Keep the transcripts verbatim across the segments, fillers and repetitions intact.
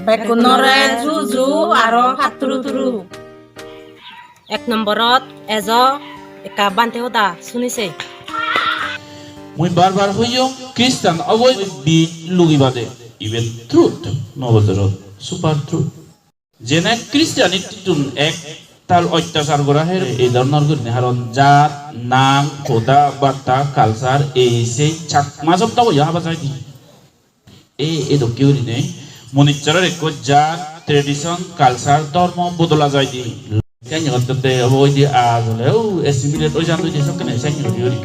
Bekkunore juju aro patturu turu. Ek nomborot ejo ekka bhante hoda suni sei. Mui bar bar hoyong, Christian obo bij lugibade. Iben truth, no bojorot, super truth. Jene Christianity-tun ek tal ottachar gora her ei dhoronor gurinei, haron jat, nang, hoda, batta, culture, ei sei Chakma sobdobo yo haba jai di. Ei, ei dokke gurinei munissoror ekko jat, tradition, culture, dhormo bodola jai di. Senne gotte obo oide ajole, o, assimilate oi jan oide sokkene senne guri guri.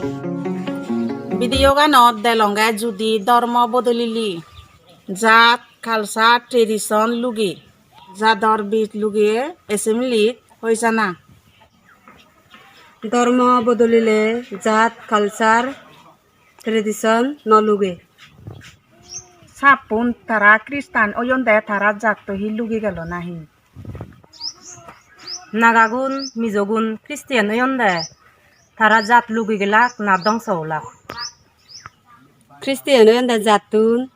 Video ganot delonge judi dhormo bodolile, jat, culture, tradition lugi, jador bij lugiye assimilate oi jana. Dhormo bodolile jat, culture, tradition no luge. Sappun tara Christian oyonde tara jatto hi lugi gelo nahi? Nagagun, Mijogun Christian oyonde tara jat lugi gelak na dongso olak? Christian oyonde jattun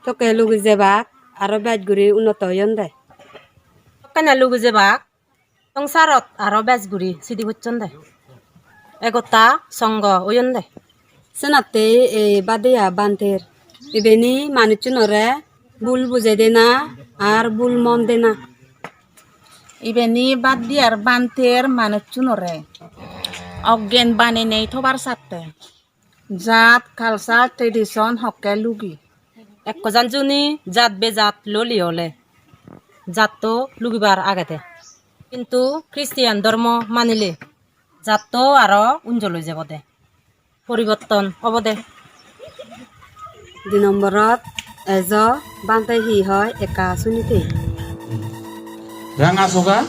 tokke lugi jebak aro bej guri unnoto oyonde. Tokkene lugi jebak, songsarot aro bej guri sidi gocchonde. Egotta songho oyonde. Senatte ei Bhaddiya bhanter ibeni manuchunore bul bujei dena ar bul mon dena. Ibeni Bhaddiyar bhanter manuchunore oggen banenei thobar satte. Jat, culture, tradition hokke lugi? Ekko jan juni jat bejat loli ole jatto lugibar agede. Hintu Christian dhormo manile jatto aro unjol oi jebode. Poriborton obode. Di nomborot ejo bhante hi hoi ekka sunitei. Ranga soga,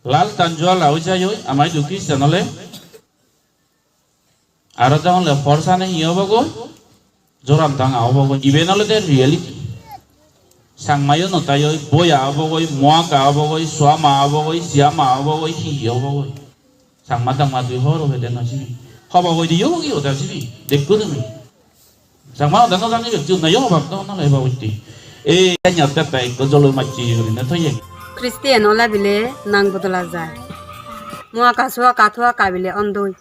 lal tanjuala oi jai oi, amai du Christian ole. Aro degonge porsane hi obogoi? Joram tanga obogoi. Iben olode reality. Changmayo no tai oi, Boya obogoi, Moaka obogoi, Suama obogoi, Siama obogoi, hi hi obogoi. Changma tangma tui hobor pede no sibi. Hobogoi diyo bogi oda sibi. Dekko tumi. Changma oda no jani bekti unnayo hobor no no lebo botti. Ei enyotte ta ekko jolo macchi gurine toye. Christian ole bile nang bodola jai. Moaka Suaka Thuaka bile ondoi.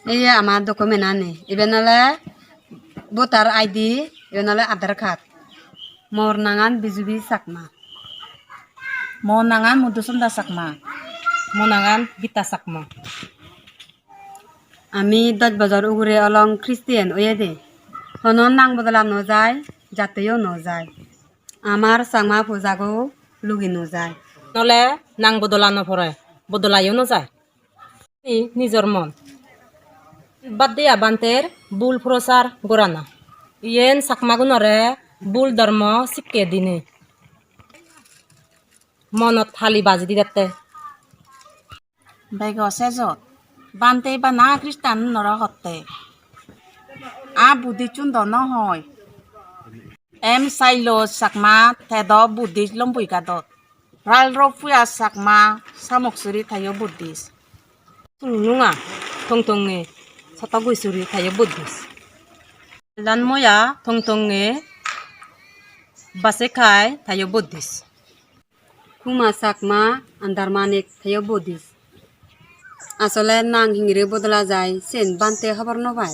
Ei ama document ani. Iben ole voter I D, iben ole Aadhaar card. Mor nangan Bijubi Chakma. Mo nangan Madhusunda Chakma. Mo nangan Gita Chakma. Ami dosh bojor ugure olong Christian oyede. Hono nang bodola no jai, jatteyo no jai. Amar Changma pujago lugi no jai. Nole nang bodola no pore, bodolayo no jai. Ni nijor mon. Bhaddiya bhanter bul prochar gorana. Iyen Chakmagunore bul dhormo sikke dine. Monot hali baji dibatte. Bego sejot. Bhante bana Christian noro hotte. A Buddhist-un do no hoi. M Sailo Chakma te do Buddhist Lombui Gadot. Ral Ropuya Chakma Samuksuri teyo Buddhist. Tungnunga Tongtonge Sotogusuri teyo Buddhist. Lanmoya Tongtonge Basekai teyo Buddhist. Huma Chakma Andarmanik teyo Buddhist. Asole nang hingiri bodola jai, sen bhante hobor no pai.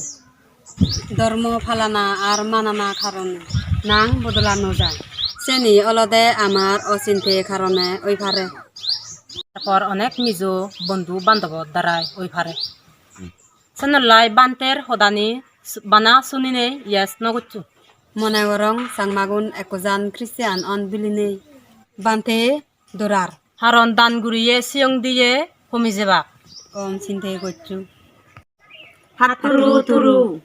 Dhormo palana ar manana karone nang bodola no jai. Seni olode amar osinte karone oi pare. Tarpor onek Mijo bondhu bandhobo darai oi pare. Senollai bhanter hodani s-, bana suninei yes no goccho. Mone gorong Changmagun ekko jan Christian on bilinei. Bhante dorar. Haron dan guriye siyong diye homi jebak. Gom sinte goccho. Patturu turu.